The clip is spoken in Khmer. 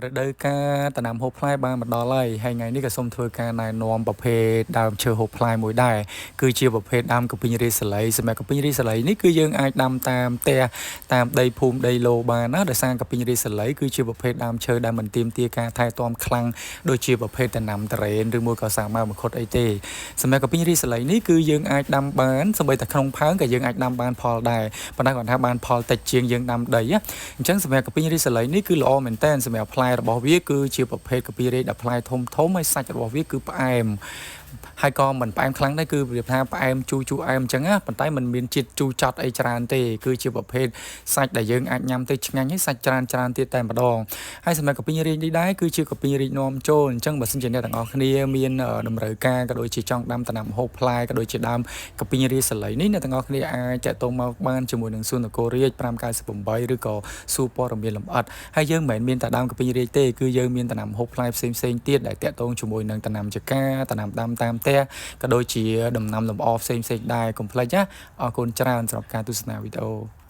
រដូវកាលដំណាំហូបផ្លែបានមកដល់ហើយហើយថ្ងៃនេះក៏សូមធ្វើការណែនាំប្រភេទដើមឈើហូបផ្លែមួយដែរគឺជាប្រភេទដើមកពីងរាសាលីសម្រាប់កពីងរាសាលីនេះគឺយើងអាចដាំតាមផ្ទះតាមដីភូមិដីឡូបានណាដោយសារកពីងរាសាលីគឺជាប្រភេទដើមឈើដែលមិនទាមទារការថែទាំខ្លាំងដូចជាប្រភេទដំណាំតរ៉េនឬមួយក៏សាម៉ៅមង្ឃុតអីទេសម្រាប់កពីងរាសាលីនេះគឺយើងអាចដាំបានសូម្បីតែក្នុងផើងក៏យើងអាចដាំបានផលដែរប៉ុន្តែគាត់ថាបានផលតិចជាងយើងដាំដីណាអញ្ចឹងសម្រាប់កពីងរាសាលីនេះគឺល្អមែនតើសម្រាប់ផ្លែរបស់វាគឺជាប្រភេទកាពីរេដែលផ្លែធំធំហើយសាច់របស់វាគឺផ្អែមហើយក៏មិនផ្អែមខ្លាំងដែរគឺវាថាផ្អែមជូរជូរអែមអញ្ចឹងណាប៉ុន្តែมันមានជាតិជូរចត់អីច្រើនទេគឺជាប្រភេទសាច់ដែលយើងអាចញ៉ាំទៅឆ្ងាញ់ហើយសាច់ច្រើនច្រើនទៀតតែម្ដងហើយសម្រាប់កាពីរាជនេះដែរគឺជាកាពីរាជនាំចូលអញ្ចឹងបើសិនជាអ្នកទាំងអស់គ្នាមានតម្រូវការក៏ដូចជាចង់ដាំដំណាំហូបផ្លែក៏ដូចជាដើមកាពីរាជសាលីនេះអ្នកទាំងអស់គ្នាអាចតាក់ទងមកបានជាមួយនឹងសួននគររាជ598ឬក៏សួរព័ត៌មានលម្អិតហើយយើងមិនមែនមានតែដើមកាពីរាជទេគឺយើងមានដំណាំហូបផ្លែផ្សេងផ្សេងទៀតដែលតាក់ទងជាមួយនឹងដំណាំចកាដំណាំដាំតាមផ្ទះក៏ដូចជាដំណាំលម្អផ្សេងផ្សេងដែរកុំភ្លេចណាអរគុណច្រើនសម្រាប់ការទស្សនាវីដេអូ។